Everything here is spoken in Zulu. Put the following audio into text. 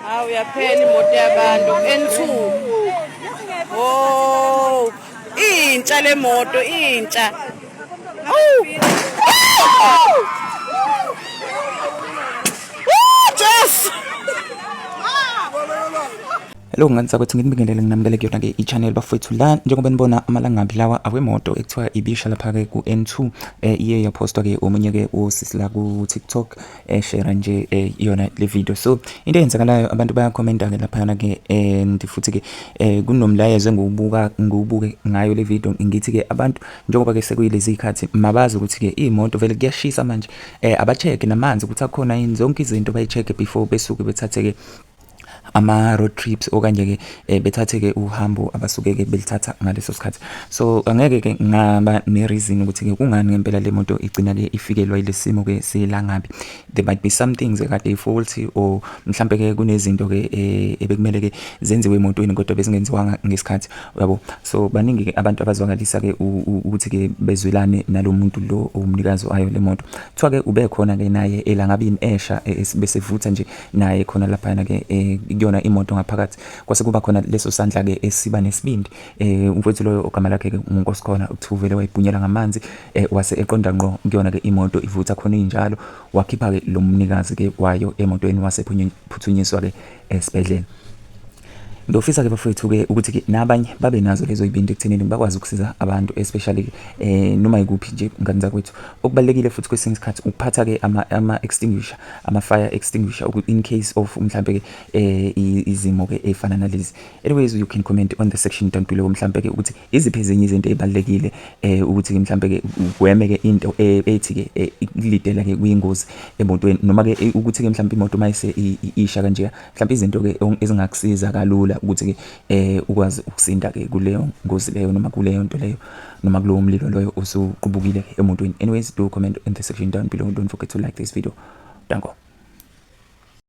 Hawu, yaphela imoto yabantu N2. Oh, intsha le moto intsha. Awu! Jesu! Hello ngane zakwethu, nginibingelele nginamukele kuyona-ke i-channel bafowethu. La njengoba nibona amalangabi lawa awemoto ekuthiwa ibisha lapha-ke ku-N2, iye yaphostwa-ke omunye-ke usisi la ku-TikTok, eshare nje yona le video. So into eyenzakalayo, abantu bayakhomenta-ke laphayana-ke, and futhi-ke kunomlayezo engiwubuka ngiwubuke ngayo le video. Ngithi-ke abantu, njengoba-ke sekuyilezi y'khathi, mabazi ukuthi-ke iy'moto vele kuyashisa manje, aba-check-e namanzi ukuthi akhona yini, zonke izinto bayi-check-e before besuke bethathe-ke ama-road trips okanye-ke bethathe-ke uhambo abasuke-ke belithatha ngaleso sikhathi. So angeke-ke ngaba ne-reason ukuthi-ke kungani ngempela le moto igcina-ke ifikelwa yile simo-ke selangabi. There might be some things ekade i-faulty, or mhlampe-ke kunezinto-ke ebekumele-ke zenziwe emotweni kodwa bezingenziwanga ngesikhathi, uyabo. So baningi-ke abantu abazwakalisa-ke ukuthi-ke bezwelane nalo muntu lo owumnikazi wayo le moto. Kuthiwa-ke ube khona-ke naye elangabini esha, bese vutha nje naye khona laphayana-ke kuyona imoto ngaphakathi, kwase kuba khona leso sandla-ke esiba nesibindi, umfowethu loyo ogama lakhe-ke nguNkosikhona, ukuthiwa uvele wayibhunyela ngamanzi, wase eqonda ngqo kuyona-ke imoto ivutha khona injalo, wakhipha-ke lo mnikazi-ke wayo emotweni, wase phuthunyiswa-ke esibhedlela. Ngiyofisa-ke bafowethu-ke ukuthi-ke nabanye babe nazo lezo y'bindi ekuthenini bakwazi ukusiza abantu, especially noma yikuphi nje, ngane zakwethu. Okubalulekile futhi kwesinye isikhathi ukuphatha-ke ama-extinguisher, ama-fire extinguisher, in case of mhlampe-ke izimo-ke ey'fana nalezi. Anyways, you can comment on the section down below mhlampe-ke ukuthi iziphi ezinye izinto ey'balulekile ukuthi-ke mhlampe-ke ugweme-ke into ethi-ke ikulidela-ke kwingozi emotweni, noma-ke ukuthi-ke mhlampe imoto mayise isha kanje, mhlampe izinto-ke ezingakusiza kalula ukuthi-ke ukwazi ukusinda-ke kuleyo ngozi leyo, noma kuleyo nto leyo, noma kulowo mlilo loyo osuqubukile emotweni. Anyways, do comment in the section down below. Don't forget to like this video. Danko.